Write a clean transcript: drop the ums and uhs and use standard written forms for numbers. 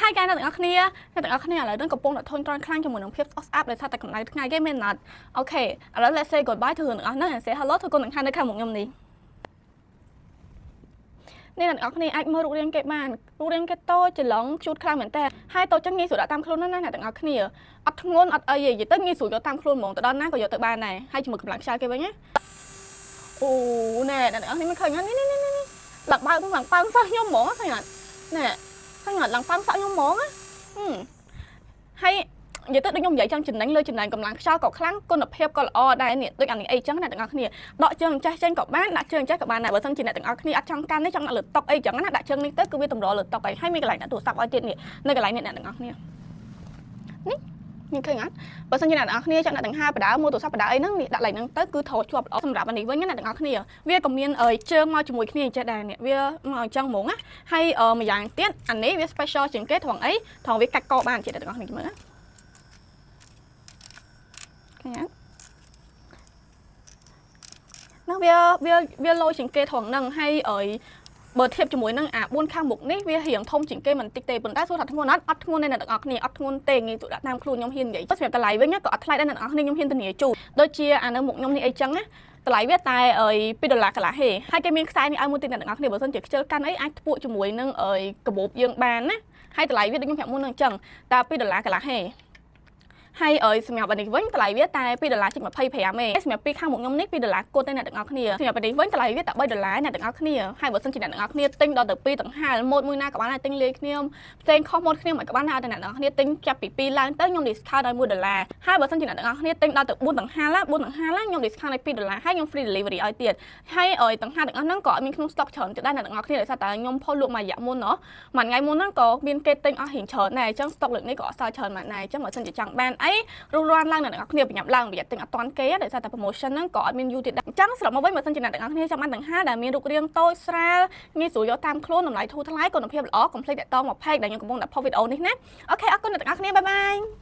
ហើយកាយអ្នកទាំងអស់គ្នាអ្នកទាំងអស់គ្នាឥឡូវនេះកំពុងតែធុញទ្រាន់ខ្លាំងជាមួយនឹងភាពស្អុះស្អាប់ដោយសារតែកម្ដៅថ្ងៃគេមែនអត់ okay ឥឡូវ let's say goodbye ទៅរឿងទាំងអស់ហ្នឹង and say hello ទៅគុណនឹងខាងនៅខាងមុខខ្ញុំនេះនេះអ្នកទាំងអស់គ្នាអាចមើលរូបរាងគេបានរូបរាងគេតូចច្រឡងជូតខ្លាំងមែនតើហើយតូចចឹងងាយស្រួលដាក់តាមខ្លួនណាស់ណាអ្នកទាំងអស់គ្នាអត់ធ្ងន់អត់អីទេនិយាយទៅងាយស្រួលយកតាមខ្លួនហ្មងទៅដល់ណាក៏យកទៅបានដែរហើយជាមួយកម្លាំងខ្យល់គេវិញណាអូណែអ្នកទាំងអស់គ្នាមិនឃើញនេះនេះនេះនេះឡើងបើកឡើងប៉ើងសោះខ្ញុំហ្មងឃើញអត់ណែឃើញអត់ឡើងប៉ើងសក់ខ្ញុំហ្មងណាហើយនិយាយទៅដូចខ្ញុំនិយាយចឹងចំណេញលើចំណេញកម្លាំងខ្យល់ក៏ខ្លាំងគុណភាពក៏ល្អដែរនេះដូចអានេះអីចឹងអ្នកទាំងអស់គ្នាដកជើងចេះចេញក៏បានដាក់ជើងចេះក៏បានដែរបើសិនជាអ្នកទាំងអស់គ្នាអត់ចង់កាន់ទេចង់ដាក់លើតុអីចឹងណាដាក់ជើងនេះទៅគឺវាតម្រលើតុអីហើយមានកន្លែងដាក់ទូរស័ព្ទឲ្យទៀតនេះនៅកន្លែងនេះអ្នកទាំងអស់គ្នានេះមានឃើញអត់បើសិនជាអ្នកទាំងអស់គ្នាចង់ដាក់ដង្ហើបដើមួយទូរស័ព្ទបដើអីហ្នឹងនេះដាក់ឡើងហ្នឹងទៅគឺត្រូវជាប់ល្អសម្រាប់អានេះវិញណាអ្នកទាំងអស់គ្នាវាក៏មានជើងមកជាមួយគ្នាអញ្ចេះដែរនេះវាមកអញ្ចឹងហ្មងណាហើយម្យ៉ាងទៀតអានេះវា special ជាងគេត្រង់អីត្រង់វាកាច់កបានជាអ្នកទាំងអស់គ្នាមើលណាឃើញអត់ហ្នឹងវាវាវាលយជាងគេត្រង់ហ្នឹងហើយអើយបើធៀបជាមួយនឹងអា4ខាងមុខនេះវារៀងធំជាងគេមិនតិចទេប៉ុន្តែសួរថាធ្ងន់អត់អត់ធ្ងន់ទេអ្នកទាំងអស់គ្នាអត់ធ្ងន់ទេងាយស្រួលដាក់តាមខ្លួនខ្ញុំហ៊ាននិយាយសម្រាប់តម្លៃវិញក៏អត់ថ្លៃដែរអ្នកទាំងអស់គ្នាខ្ញុំហ៊ានធានាជូនដូចជាអានៅមុខខ្ញុំនេះអីចឹងណាតម្លៃវាតែ2ដុល្លារកន្លះហេហើយគេមានខ្សែនេះឲ្យមួយទៀតអ្នកទាំងអស់គ្នាបើសិនជាខ្ជិលកាន់អីអាចធ្ពក់ជាមួយនឹងអីកាបូបយើងបានណាហើយតម្លៃវាដូចខ្ញុំប្រាប់មុននឹងអញ្ចឹងតែ2ដុល្លារកន្លះហេហើយអើយសម្រាប់អានេះវិញតម្លៃវាតែ2ដុល្លារជិត25ទេសម្រាប់ពីខាងមុខខ្ញុំនេះ2ដុល្លារគត់ទេអ្នកទាំងអស់គ្នាសម្រាប់អានេះវិញតម្លៃវាតែ3ដុល្លារអ្នកទាំងអស់គ្នាហើយបើសិនជាអ្នកទាំងអស់គ្នាទិញដល់ទៅ2ដង្ហាលម៉ូតមួយណាក៏បានដែរទិញលាយគ្នាផ្សេងខុសម៉ូតគ្នាមិនក៏បានដែរតែអ្នកទាំងអស់គ្នាទិញចាប់ពី2ឡើងទៅខ្ញុំ discount ឲ្យ1ដុល្លារហើយបើសិនជាអ្នកទាំងអស់គ្នាទិញដល់ទៅ4ដង្ហាល4ដង្ហាលខ្ញុំ discount ឲ្យ2ដុល្លារហើយខ្ញុំ free delivery ឲ្យទៀតហើយអើយដង្ហាលទាំងអស់ហ្នឹងក៏អត់មានក្នុង stock ច្រើនទៀតដែរអ្នកទាំងអស់គ្នាដោយសារតែខ្ញុំផុសលក់មួយរយៈមុនណោះមួយថ្ងៃមុនហ្នឹងក៏មានគេទិញអស់រៀងច្រើនដែរអញ្ចឹង stock លើកនេះក៏អត់សល់ច្រើនមកដែរអញ្ចឹងបើសិនជាចង់បានអីរុះរាន់ឡើងអ្នកទាំងអស់គ្នាប្រញាប់ឡើងប្រយ័ត្នទិញអត់ទាន់គេដោយសារតែ promotion ហ្នឹងក៏អត់មានយូរទៀតដែរអញ្ចឹងសរុបមកវិញបើសិនជាអ្នកទាំងអស់គ្នាចង់បានដង្ហាលដែលមានរូបរាងតូចស្រាលងាយស្រួលយកតាមខ្លួនតម្លៃធូរថ្លៃគុណភាពល្អកុំភ្លេចតាក់ទងមក page ដែលខ្ញុំកំពុងតែផុសវីដេអូនេះណា okay អរគុណអ្នកទាំងអស់គ្នា bye bye.